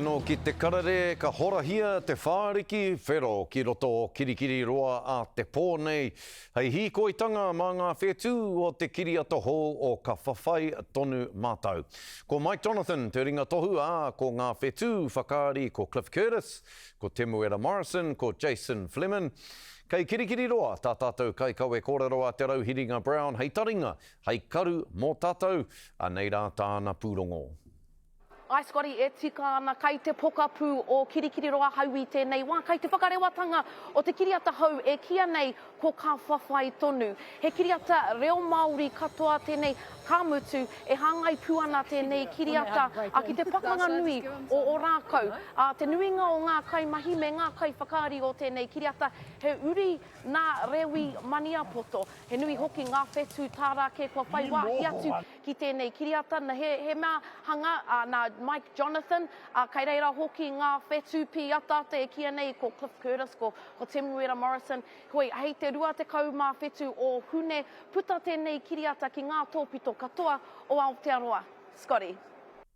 Anō ki te karere ka horahia te whāriki whero ki roto o Kirikiriroa a te pō nei, hei hīkoitanga mā ngā whetū o te kiriata hou o Ka Whawhai Tonu Mātou. Ko Mike Jonathan te ringa tohu, ā, ko ngā whetū whakaari ko Cliff Curtis, ko Temuera Morrison, ko Jason Fleming. Kei Kirikiriroa tā tātou kaikawe kōrero a Te Rauhiringa Brown hei taringa, hei karu mō tātou, anei rā tāna pūrongo. Ae Scotty, e tika ana, kai te pokapū o Kirikiriroa hau i tēnei wā, kai te whakarewatanga o te kiriata hou e kīia nei ko Ka Whawhai Tonu. He kiriata reo Māori katoa tēnei, ka mutu, e hāngai pū ana tēnei kiriata ki te pakanga nui o Ōrākau. Te nuinga o ngā kaimahi me ngā kaiwhakaari o tēnei kiriata he uri nā Rewi Maniapoto. He nui hoki ngā whetū tārake kua whai wāhi atu ki tēnei kiriata, na, he, he mea hanga ā, nā Mike Jonathan, ā, kei reira hoki ngā whetū pīataata e kīia nei ko Cliff Curtis, ko, ko Temuera Morrison. Hoi, hei te 27 o Hune, puta tēnei kiriata ki ngā tōpito katoa o Aotearoa. Scotty.